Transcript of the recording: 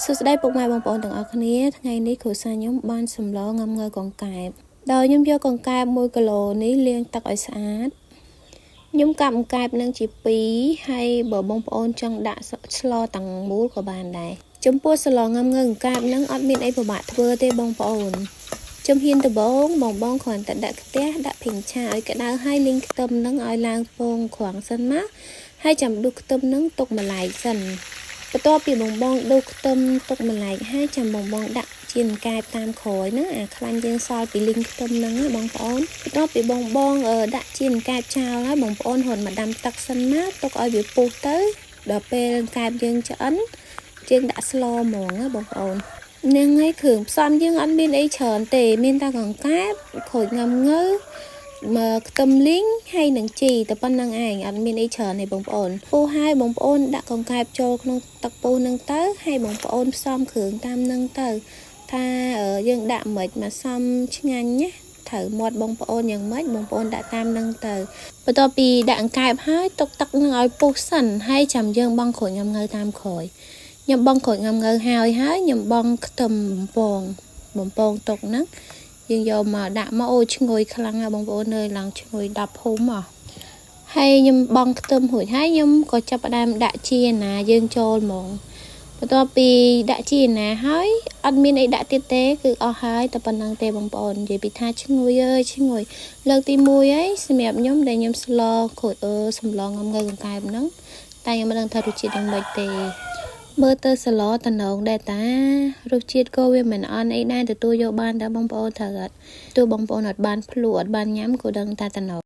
សួស្តីពុកម៉ែបងប្អូនទាំងអស់គ្នាថ្ងៃនេះគ្រួសារខ្ញុំបានសម្លងំងើកង្កែបដោយខ្ញុំយកកង្កែប1គីឡូនេះលាងទឹកឲ្យស្អាតខ្ញុំកាប់កង្កែបនឹងជា2ហើយបើបងប្អូនចង់ដាក់ស្លទាំងមូលក៏បានដែរចំពោះសម្លងំងើកង្កែបនឹងអត់មានអីពិបាកធ្វើទេបងប្អូនជំហានដំបូងបងបងគ្រាន់តែដាក់ខ្ទះដាក់ប្រេងឆាឲ្យក្តៅហើយលីងខ្ទឹមនឹងឲ្យឡើងពងគ្រាន់សិនមកហើយចាំដួសខ្ទឹមនឹងទុកម្លែកសិនបន្ទាប់ពីបងបងដួសខ្ទឹមទុកម្លែកហើយចាំបងបងដាក់ជាអង្កែបតាមក្រោយហ្នឹងអាខ្លាញ់យើងសល់ពីលីងខ្ទឹមហ្នឹងណាបងប្អូនបន្ទាប់ពីបងបងដាក់ជាអង្កែបចោលហើយបងប្អូនរត់មកដាំទឹកសិនមកទុកឲ្យវាពុះទៅដល់ពេលអង្កែបយើងឆ្អិនយើងដាក់ស្លហ្មងណាបងប្អូនហ្នឹងហើយគ្រឿងផ្សំយើងអត់មានអីច្រើនទេមានតែកង្កែបក្រូចងំងើមកខ្ទឹមលីងហើយនឹងជីតែប៉ុណ្្នឹងឯងអត់មានអីច្រើនទេបងប្អូនពុះហើយបងប្អូនដាក់កង្កែបចូលក្នុងទឹកពុះនឹងទៅហើយបងប្អូនផ្សំគ្រឿងតាមនឹងទៅថាយើងដាក់មិនមកសំឆ្ងាញ់ណាត្រូវមាត់បងប្អូនយ៉ាងម៉េចបងប្អូនដាក់តាមនឹងទៅបន្ទាប់ពីដាក់អង្កែបហើយទុកទឹកនឹងឲ្យពុះសិនហើយចាំយើងបង់ក្រូចងំងើតាមក្រោយខ្ញុំបង់ក្រូចងំងើហើយហើយខ្ញុំបង់ខ្ទឹមបំពងបំពងទុកហ្នឹងយើងយកមកដាក់មកអូឈ្ងុយខ្លាំងណាស់បងប្អូននៅឡើងឈ្ងុយ10ភូមិហ៎ហើយខ្ញុំបង់ខ្ទឹមរួចហើយខ្ញុំក៏ចាប់ផ្ដើមដាក់ជីណាយើងចូលហ្មងបន្ទាប់ពីដាក់ជីណាហើយអត់មានអីដាក់ទៀតទេគឺអស់ហើយតែប៉ុណ្្នឹងទេបងប្អូននិយាយពីថាឈ្ងុយអើយឈ្ងុយលើកទី1ហើយសម្រាប់ខ្ញុំដែលខ្ញុំស្លក្រូចអឺសម្លងំងើកង្កែបហ្នឹងតែខ្ញុំមិនដឹងថារសជាតិយ៉ាងម៉េចទេមើលទៅសឡតំណងដែរតារសជាតិក៏វាមិនអន់អីដែរទទួលយកបានតើបងប្អូនត្រូវអត់ទោះបងប្អូនអត់បានភ្លក់អត់បានញ៉ាំក៏ដឹងថាតំណង